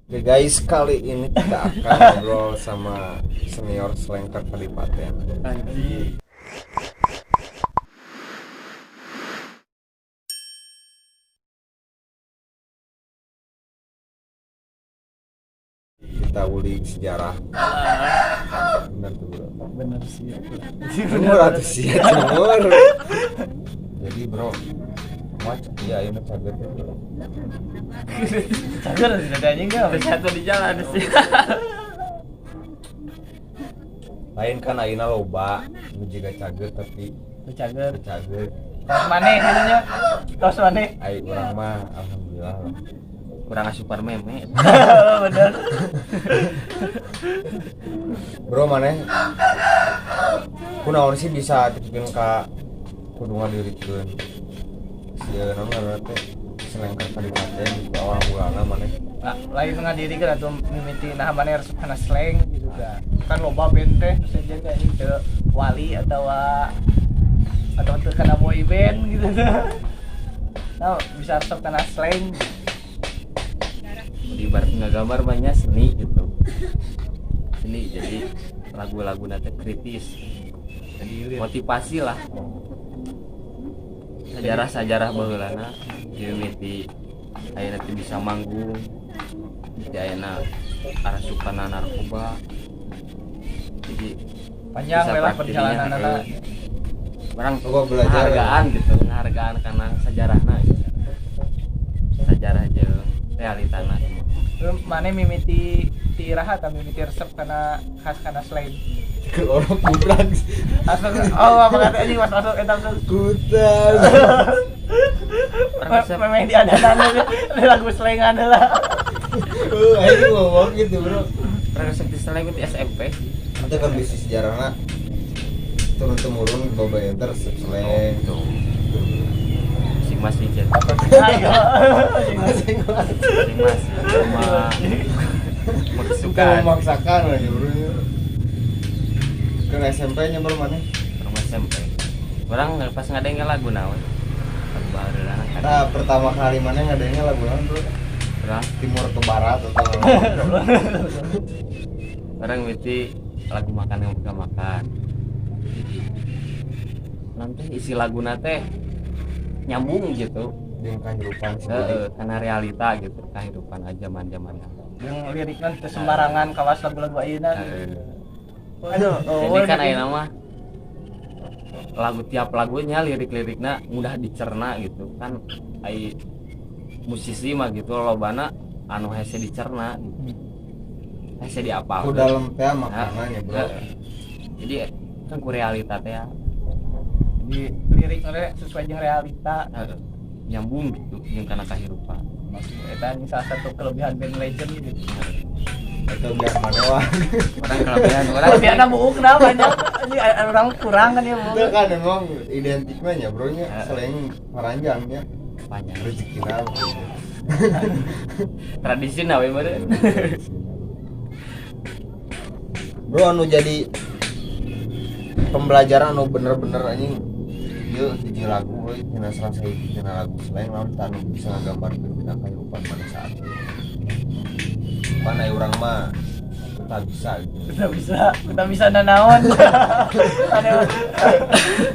Oke guys, kali ini kita akan ngobrol sama senior Slanker Kadipaten. Anjing. Kita ulik sejarah. Benar tuh bro. Bener sih. Bener atuh sih ya, cemur. Jadi bro, macet ya ini cager ya, bro. Cager sih ada anjing enggak? Satu di jalan sih. Lain kan ayeuna loba, nu jiga cager tapi Cager. Cager. Tos maneh gitu nya. Tos maneh. Ai urang mah alhamdulillah. Kurang asupan meme. Bener. Bro maneh kunaon sih bisa titipkeun ka kudu ngadirikeun. Sia naon ngaranna teh Slanker Kadipaten di awal mulana maneh. Nah, lain ngadirikeun atuh mimiti nah maneh resep kana slang gitu kan. Kan loba band teh nu sejen teh anjing teu wali atawa atau teu kana boy band gitu. Nah, bisa resep kana slang. Di ibarat ngagambar banyak seni gitu. Seni jadi lagu-lagu nanti kritis. Jadi motivasi lah. Sejarah-sejarah baheulana mimiti ayeuna teh bisa manggung. Jadi ayeuna arasupana narkoba. Jadi panjang bisa we lah praktiknya, perjalananna. Orang Gua belajar. penghargaan gitu, penghargaan karena sejarahna gitu. Sejarah jeung realitana. Mane mimiti ti iraha ta mimiti resep kana khas kana slang. Ke orang kurang. Asal oh apa kata anjing mas masuk eta masuk. Kutan. Orang resep Memang di adanan lagu slangan lah. Ayo ngomong gitu bro. Orang resep di slang itu SMP sih. Itu kan bisnis sejarahna turun temurun boba enter resep slang. Tuh. Masing-masing jadi. Ayo. Masing-masing. Masing-masing cuma Bukan memaksakan. memaksakan lah ya bro. Ke SMP nya bro mana? Orang SMP. Orang pas ngadengin lagu naon? Lagu baheulana kan. Nah, pertama kali mana ngadengin lagu naon bro? Orang Timur ke barat atau orang mesti lagu makan yang bukan makan. Jadi nanti isi lagu nate nyambung gitu. Jeung kehidupan sih. Heeh, karena realita gitu, kehidupan aja zaman-zaman. Yang liriknya teu sembarangan kawas lagu-lagu ayeuna. Heeh. Aduh, jadi kan ayeuna mah lagu tiap lagunya lirik-lirikna mudah dicerna gitu kan. Ai musisi mah gitu lobana anu hese dicerna gitu. Hese diapal. Ku dalam teh makanannya bro. Jadi kan ku realita teh. Jadi lirik sesuai jeung realita. Nyambung gitu jeung kana kahirupan. Eta anjing salah satu kelebihan band legend gitu. Itu biar mana wah. Orang kelebihan orang. Kelebihanna buukna banyak. Ini orang kurang kan ya, Bu. Itu kan emang identiknya nya bro nya selain paranjang nya. Panjang rezekina. Tradisi na we meureun. Bro anu jadi pembelajaran anu bener-bener anjing ieu hiji lagu euy tina salah sahiji tina lagu selain lamun anu bisa ngagambarkeun dina kahirupan pada saat itu. Pan aya urang mah tak bisa gitu. Kita bisa nanaon.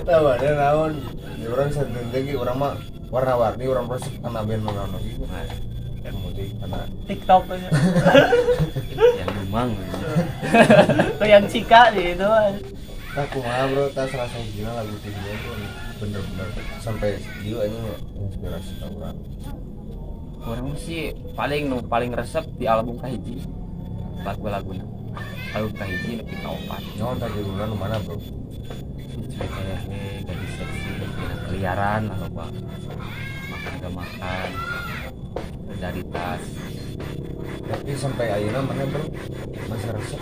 Tahu ada naon. Ya urang sadeun ge urang mah warna-warni urang resep kana band naon gitu. Kemudian kana TikTok yang dumang. Tuh yang cika gitu. Tah kumaha bro, tah salah sahijina lagu teh tuh bener-bener sampai ieu anjing inspirasi ka urang. Urang sih paling nu paling resep di album kahiji. Lagu-laguna. Album kahiji nepi ka opat. Nyaon tah judulna nu mana bro? Cewek gadis seksi, keliaran lah loba. Makan gak makan. Solidaritas. Tapi sampai ayeuna mana bro? Masih resep?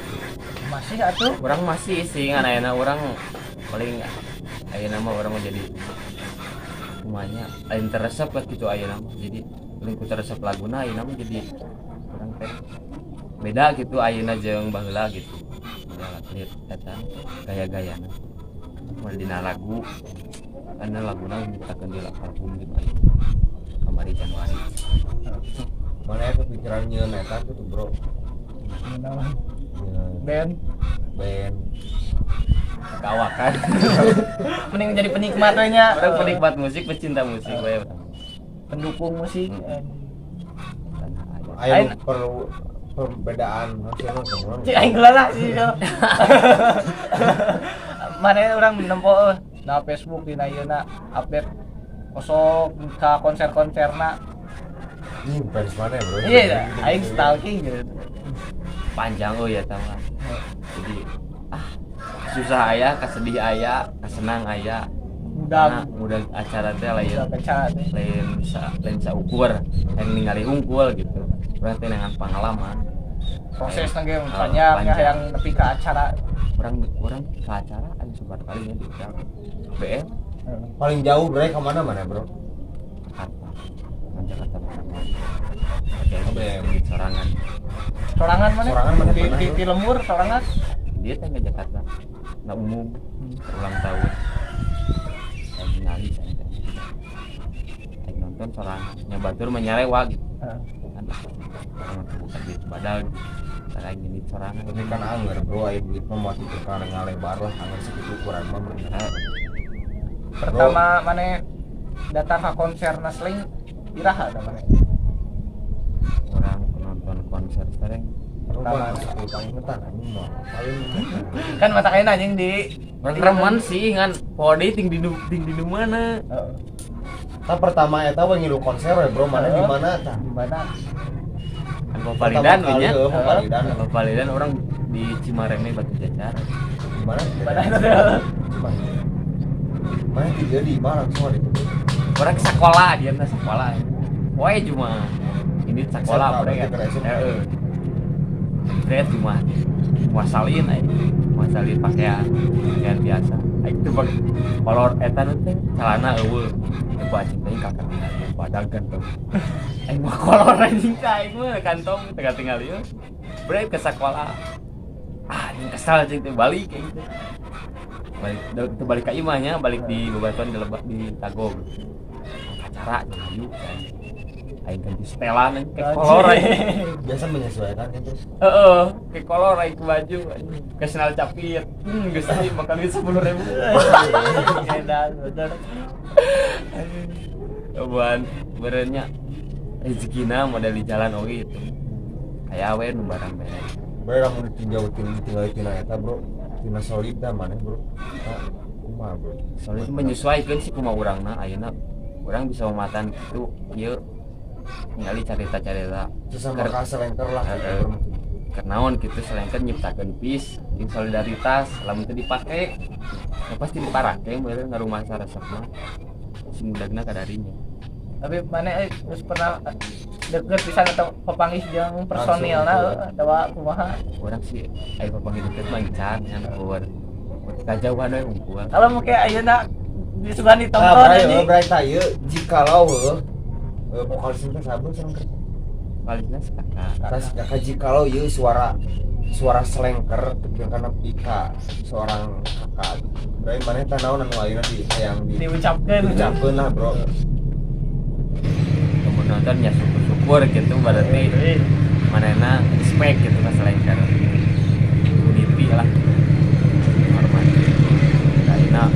Masih atuh. Urang masih sih ngan ayeuna urang paling ayeuna mah urang mah jadi kumanya lain teresep lah gitu ayeuna mah. Jadi paling ku teresep laguna ayeuna mah jadi urang teh beda gitu ayeuna jeung baheula gitu. Beda lah lihat eta gaya-gayana. Mun dina lagu karena laguna nyiptakeun di album gitu ayeuna. Kamari Januari. Mana ya kepikiran nyeun eta tuh bro. Band band kawakan. Mending jadi penikmat we nya. Orang penikmat musik, pecinta musik we. Pendukung musik. Ayo perlu perbedaan hasilnya kumaha. Cik aing geula lah sih. Mana orang nempo na Facebook dina ieuna update osok ka konser-konserna. Ih, fans mana bro? Iya, aing stalking gitu. Panjang oh ya tama. Jadi susah aya, kasedih aya, kasenang aya. Udah acara teh lain. Lain saukur, lain ningali unggul gitu. Urang teh dengan pengalaman. Proses nang ge panjang yang nepi ka acara. Urang ke acara aya sebar kali nya di BM. Paling jauh bre ke mana-mana, Bro? Jakarta. Jakarta mana? BM sorangan. Sorangan mana? Sorangan mana? Di lembur sorangan. Dia teh ke Jakarta. Nah umum ulang tahun. Lagi ngali saya teh. Aing nonton sorangan. Nya batur mah nyarewa gitu. Kan bukan duit badag. Aing ini sorangan. Tapi kan anggar bro, aya duit mah moal kitu kana ngalebar lah, anggar sakitu ukuran mah bener. Pertama mana datang ke konser Slank iraha da mana? Orang penonton konser Slank pertama paling anjing mah paling kan mata kain anjing di remen sih ngan podi ting di mana. Heeh. Tah pertama eta we ngilu konser we bro, mana di mana tah? Di mana? Kan Palidan we nya. Palidan orang di Cimareme Batu Jajar. Di mana? Di mana? Mana tidak di mana langsung ada itu. Orang sekolah dia mah sekolah. Poe cuma ini sekolah mereka. Heeh. Dret cuma wasalin aja. Wasalin pakaian biasa. Aing teh pakai kolor eta nu teh celana eueuh. Teu acing teh kakak badag kantong. Aing mah kolor anjing teh aing mah kantong teh tinggal ieu. Bre ke sekolah. Ah, anjing kesal anjing teh balik kayak gitu. Balik ke imahnya, balik di bebatuan di Lebak di Tagog. Acara ayu kan. Aing ganti setelan anjing ke kolor anjing. Biasa menyesuaikan kan terus. Heeh, ke kolor aing ke baju anjing. Ke sendal capit. Geus teh bakal duit 10.000. Edan bener. Coban berenya rezekina model di jalan oge itu. Aya we nu barang bere. Bere lamun ditinjau tinggal tina eta bro. Tina solid dah mana bro. Kumaha bro. Solid menyesuaikan sih kumaha urangna ayeuna. Urang bisa mematan kitu ieu ningali carita-carita sesama ka Slanker lah. Kenaon kitu Slanker nyiptakeun peace jeung solidaritas lamun teu dipake ya pasti diparake meureun ngarumasa resepna sing dagna kadarinya. Tapi mana geus pernah deket pisan atau papanggih jeung personilna atawa kumaha? Urang sih aya papanggih deket mah encan nya ukur. Kajauhan we unggul. Kalau make ayeuna disugan ditonton anjing. Bray tah ieu jikalau heuh vokalisna teh saha Slanker? Vokalisna si Kakak. Tah si Kakak jikalau ieu suara Slanker teu kana pika seorang kakak. Bray maneh tah naon anu ayeuna di hayang di diucapkeun lah bro. Nonton ya syukur-syukur gitu berarti manena respect gitu ka Slanker. Unity lah. Hormati. Ayeuna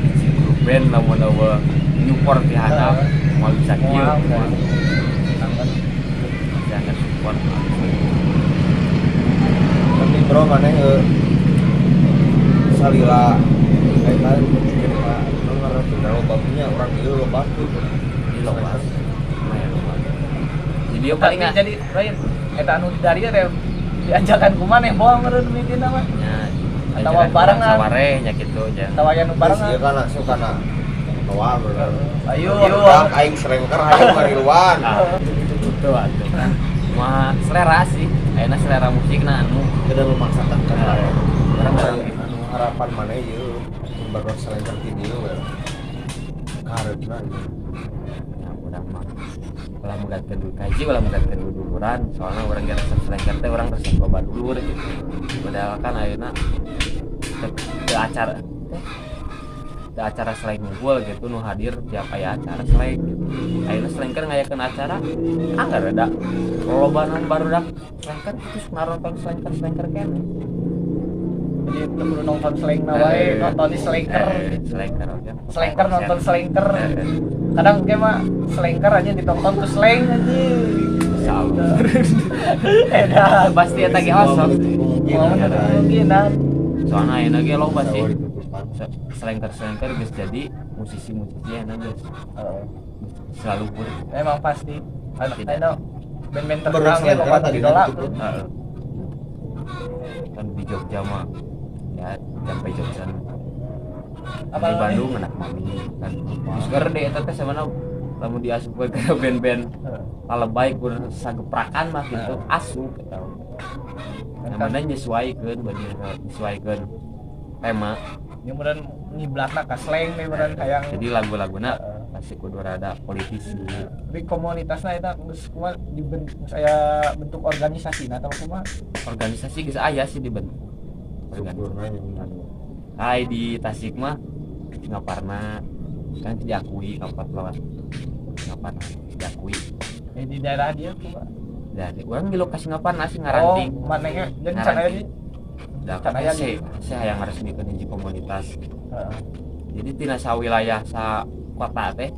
hiji grup band lamun eueuh nyupport di handap moal bisa kieu. Jangan support. Tapi bro maneh salila eta cerita ngarep loba punya urang ieu loba tuh. Loba. Jadi dia paling jadi lain eta anu dari teh diajakan ku maneh bohong meureun mitina mah. Nya atawa barengan sawareh nya kitu nya. Atawa aya nu barengan. Ieu kan langsung kana noal bener. Ayo aing Slanker aing mariluan. Gitu atuh kan. Mah selera sih, ayeuna selera musikna anu tidak memaksakan kan. Urang anu harapan maneh ieu baru Slanker ti dieu we. Kareupna ieu. Urang mah ulah megatkeun duit kaji ulah megatkeun duluran soalna urang ge resep Slanker teh urang resep loba dulur gitu. Padahal kan ayeuna teu acara teh acara Slank ngumpul gitu nu hadir tiap aya acara Slank gitu. Ayeuna Slanker ngayakeun acara anggar ada loba nu barudak Slanker terus ngaronton Slanker Slanker keneh. Jadi teu kudu nonton Slank na wae, nonton di Slanker. Slanker oke. Slanker nonton Slanker. Kadang ge mah Slanker aja ditonton tuh Slank anjing. Insyaallah. Edan. Pasti eta ge osok. Moal kemungkinan. Soalnya ayeuna ge loba sih. Ditutupan. Slanker-slanker geus jadi musisi-musisi ayeuna geus selalu pur. Emang pasti. Anu Tidak. anu band-band Baru terkenal ge Slanker loba tadi idola. gitu. Heeh. Kan di Jogja mah ya sampai Jogja. Apa Di Bandung anak mami kan. Geus gede eta teh samana lamun diasupkeun ka band-band lalebay kur sageprakan mah gitu asup eta. Namanya nyesuaikeun bagi nyesuaikeun tema. Yang meureun ngiblatna ka Slank nih meureun hayang. Jadi lagu-laguna pasti kudu rada politisi. Tapi komunitasna eta geus kumaha dibentuk saya bentuk organisasi nah atau kumaha? Organisasi geus aya sih dibentuk. Organisasi. Hai di Tasik mah Singaparna kan diakui kapat lawan Singaparna diakui. Eh, di daerah dia kumaha? Dan urang di lokasi Singaparna sih ngaranting. Oh, manehnya jadi can aya di Da kan can aya saya saya hayang ngaresmikeun hiji komunitas. Heeh. Jadi tina sawilayah sa kota teh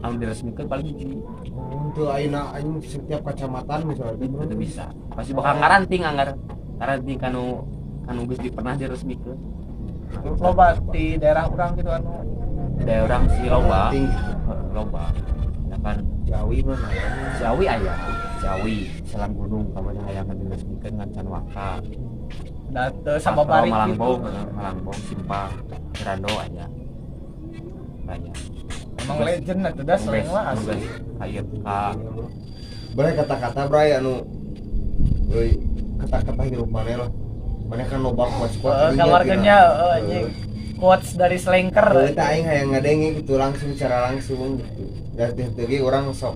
anu diresmikeun paling hiji. Untuk ayeuna anjing setiap kecamatan misalnya Itu bisa. Pasti bakal ngaranting anggar ngaranting kanu kanu geus di pernah diresmikeun. Loba di daerah urang gitu anu Daerah urang sih loba. Penting gitu. Heeh, loba. Ya kan Jawi mah aya. Ciawi aya, Ciawi, Selang Gunung kamari hayang diresmikeun ngan can waka. da teu sababari gitu. Malangbong, Malangbong, Simpang, Cirando aya. Aya. Emang legend atuh da Slank mah asli. Ayo ka Bray kata-kata Bray anu euy kata-kata hirup maneh lah. Maneh kan loba quotes-quotes Heeh, dinya keluarganya tina. heeh anjing. Quotes dari Slanker. Heeh, tah aing hayang ngadenge gitu langsung secara langsung gitu. Dan teh teh ge urang sok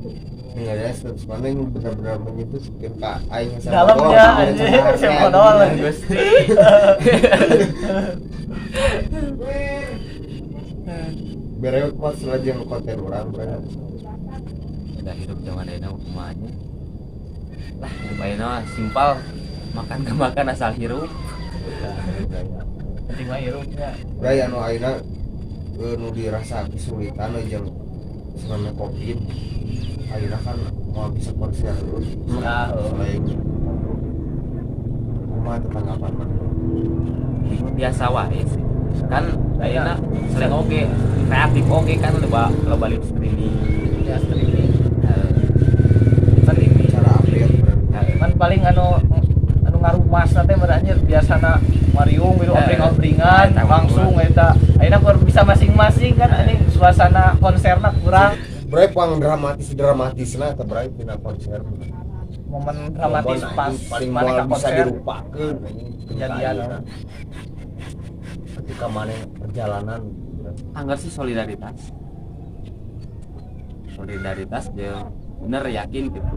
ninggalnya status maneh yang benar-benar menyentuh mungkin ka aing sama Dalamnya doang, anjing, sama siapa harta, doang, anjing. anjing. Gusti. Bere quotes lah jeung konten urang Bray. Udah hidup zaman ayeuna mah kumaha nya. Lah hidup ayeuna mah simpel. Makan ke makan asal hirup. Penting mah hirupnya. Bray anu ayeuna nu dirasa kesulitan we jeung selama Covid ayeuna kan moal bisa konser terus. Nah, heeh. Selain kumaha teh tanggapan maneh? Bingung biasa wae sih. Kan ayeuna selain oge kreatif oge kan loba loba live streaming. Ya streaming. Streaming. Cara update berarti. Kan paling anu anu ngarumas teh meureun anjir biasana mariung gitu obring-obringan Eta langsung eta. Ayeuna kur bisa masing-masing kan anjing suasana konserna kurang Bray pang dramatis-dramatisna eta Bray tina konser. Momen dramatis Momen, pas anjing, paling maneh moal ka bisa konser. dilupakeun anjing Kejadian. ayeuna. Ketika maneh perjalanan gitu. Anggar sih solidaritas. Solidaritas jeung bener yakin gitu.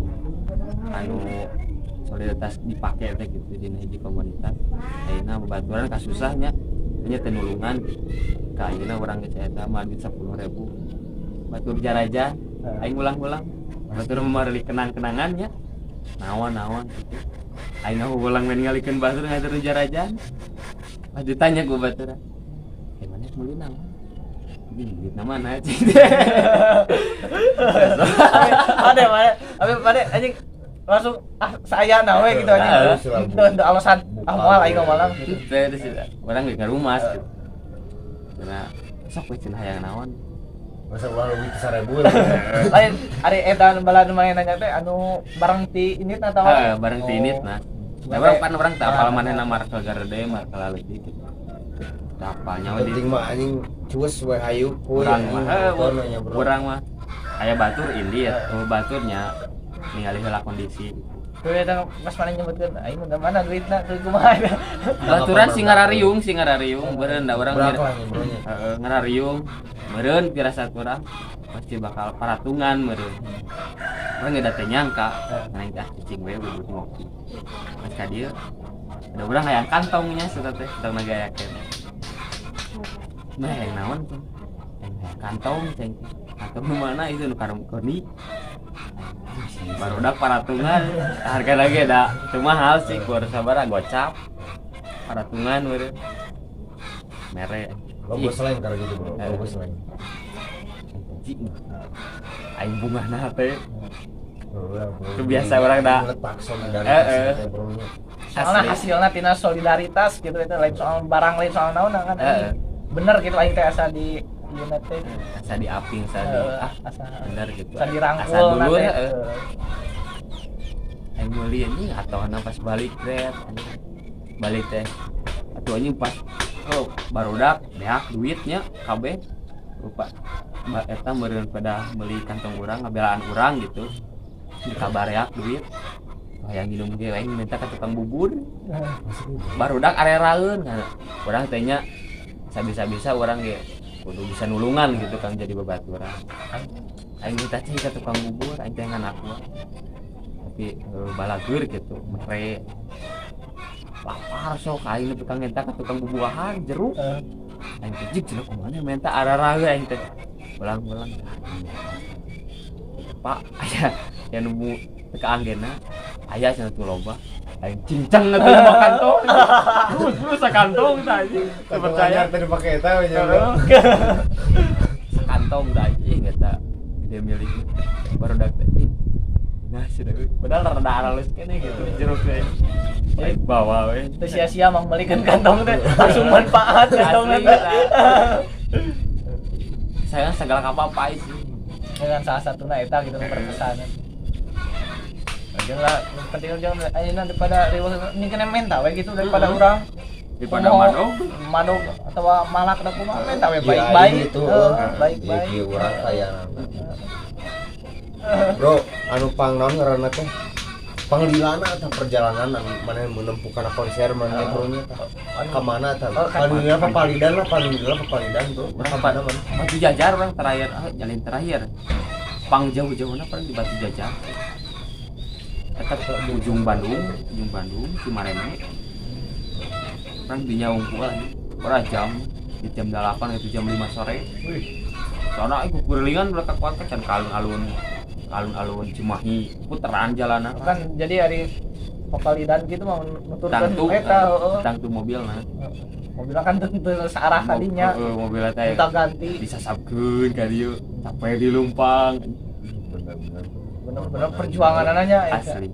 Anu solidaritas dipake teh gitu dina hiji komunitas. Ayeuna babaturan kasusahnya nya teu nulungan gitu. Ka ayeuna urang geus eta mah duit 10.000. Batur jaraja aing ulang-ulang. Batur memarli kenang-kenangannya. Naon-naon gitu. Aing ulang main ngalikeun batur ngatur jarajan. Pas ditanya ku batur. Eh mana meuli naon? Duit na mana cing. Ada mana? Abi mana anjing langsung ah saya nawe gitu anjing. Heeh. Itu alasan ah moal aing malam gitu. Teu teu sih. Urang geus ngarumas gitu. Karena sok we cenah hayang naon. Masa uang lebih ke 1000 Lain ari eta bala nu maneh nanya teh anu bareng ti ini atau Heeh, bareng ti init nah. Nah, urang pan urang teu apal manehna markel garede, markel leutik gitu. Teu apalnya we di Penting mah anjing cues we hayu kuy urang mah. Heuh, nonton nya bro. Urang mah aya batur indit, oh baturnya ningali heula kondisi. Tuh eta pas maneh nyebutkeun aing udah mana duitna tuh kumaha. Baturan sing ngarariung, sing ngarariung beureun da urang Berak lah nya bro nya. Heeh, ngarariung meureun pirasat urang pasti bakal paratungan meureun. Urang geus da teu nyangka, nang ah cicing we bubut ngopi. Pas ka dieu ada urang hayang kantongnya cenah teh, kantongna ge aya keneh. Nah, hayang naon cing? Hayang kantong cing. Atau mana itu nu karem koni. Barudak paratungan harga lagi da teu mahal sih ku harus sabar gocap. Paratungan meureun. Mere. Logo slang karena gitu bro, logo slang. Aing bungahna teh. Itu biasa orang dah. Letak solidaritas teh, bro. Soalnya hasilnya tina solidaritas gitu, itu lain soal barang, lain soal naon kan. Bener gitu aing teh asa di ieu teh. Asa diaping, asa di ah asa bener gitu. Asa dirangkul asa dulur teh. Aing meuli anjing atau pas balik red anjing. Balik teh atuh anjing pas oh barudak beak duitnya kabeh lupa. Mbak eta meureun pada meuli kantong urang ngabelaan urang gitu dikabareak duit hayang minum ge aing minta ka tukang bubur barudak areraeun kan urang teh nya sabisa-bisa urang ge kudu bisa nulungan gitu kan jadi babaturan aing minta cai ka tukang bubur aing teh ngan aku tapi balageur gitu mere lapar sok aing nepi ka ngenta ka tukang bubuahan jeruk aing teh jig cenah kumaha minta araraeun aing teh ulang-ulang Pak aya ya nemu teu kaanggena aya cenah tuh loba aing cincang atuh mah kantong terus terus sakantong tah anjing teu percaya tadi pakai eta we nya, bro. Sakantong tah anjing eta gede milikna barudak teh ih, nah sudah padahal rada halus keneh gitu jeruk teh baik bawa we. Teu sia-sia mang meulikeun kantong teh langsung manfaat kantong asli teh. Saya segala apa sih dengan salah satunya eta gitu berkesan. Jangan lah, penting jangan ayeuna daripada riweuh ini kena menta we gitu daripada urang daripada kumaha, madog madog atau malak da kumaha menta we Iya, baik-baik itu baik-baik. Iya, urang kaya bro anu pang naon ngaranna teh panglilana atau perjalanan anu mana menempuh kana konser mana bro nya tah ka mana tah Oh, ka paling lila papalidan lah paling lila papalidan bro Urang ka mana mana Batu Jajar orang terakhir ah, jalan terakhir pang jauh-jauhna paling di Batu Jajar tetap ujung Bandung Cimareme orang di Nyaungkul lagi orang jam di jam 8 itu jam 5 sore. Wih. Soalnya aku kurilingan mereka kuat kan ke alun-alun alun-alun Cimahi puteran jalanan Kan jadi hari papalidan gitu mau nuturkeun tangtu eta heeh. tangtu mobil nah Mobilnya kan tentu searah kadinya mobilnya teh minta ganti disasapkeun ka dieu sampai di Lumpang bener-bener bener-bener perjuangan anaknya asli.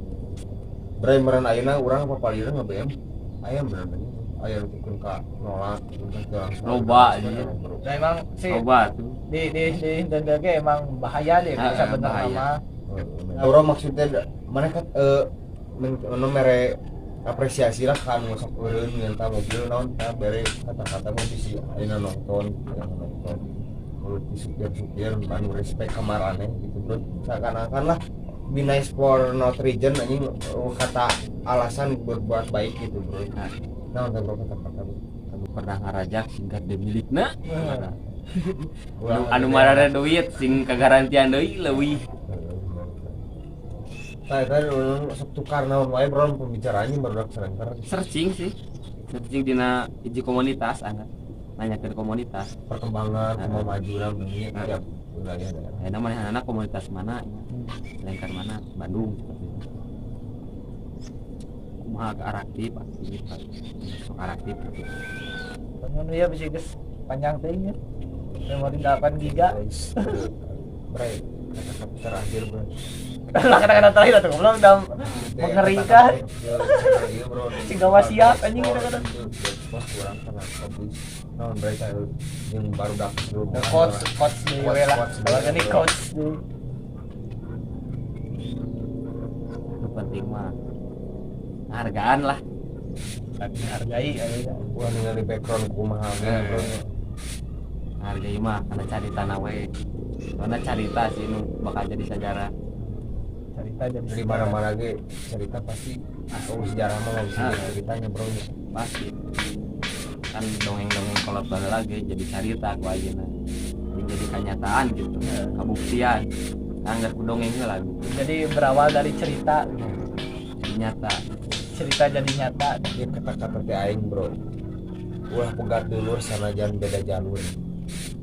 Bray meureun ayeuna urang papalidan nge-BM aya bener-bener aya nu pikeun ka nolak pikeun ka langsung Loba, iya. bro. Nah emang sih coba tuh di dan emang bahaya deh Ah, bisa ah, bener bahaya. nama. Bro maksudnya mana kan anu mere apresiasi lah kan sok eureun minta mobil naon tah bere kata-kata mau bisi ayeuna nonton yang nonton mulut di supir-supir anu respect ka maraneh gitu bro seakan-akan lah be nice for not region anjing kata alasan berbuat baik gitu bro Nah. naon teh bro kata-kata bro anu pernah ngarajak sing gede milikna Ulah anu marare duit sing kagarantian deui leuwih. Tah eta urang sok tukar naon wae bro pembicaraannya baru serengker Searching sih searching dina hiji komunitas angkat nanya ke komunitas perkembangan Nah. kumaha maju lah dunia Nah. tiap wilayah daerah. ayeuna manehna komunitas mana ya? Lengkar mana Bandung seperti itu kumaha ke aktif aktif sok aktif gitu. Pengen ya bisa geus panjang teuing ya. Memori 8 giga. Guys, Bray, kata-kata terakhir bro. Lah kata-kata terakhir atuh goblok udah mengerikan. Iya bro. Siga wasiat, anjing, kata-kata. Bos kurang kena kopi. Naon Bray teh yang baru dak sebelum. Coach coach di Coach, we lah. coach Kalau deui, ini bro. coach di Nu penting mah penghargaan lah dihargai ayeuna. Gua ningali background kumaha ge bro. hargai mah karena carita we karena carita sih nu bakal jadi sejarah Cerita jadi Dari mana-mana ge cerita pasti oh sejarah mah nggak bisa Ah. ceritanya bro. Pasti kan dongeng-dongeng kolot baheula lagi jadi carita ku ayeuna jadi kenyataan gitu kabuktian anggar ku dongeng heula gitu Jadi berawal dari cerita, jadi nyata cerita jadi nyata. Ya kata-kata teh aing bro. Ulah pegat dulur sanajan beda jalur.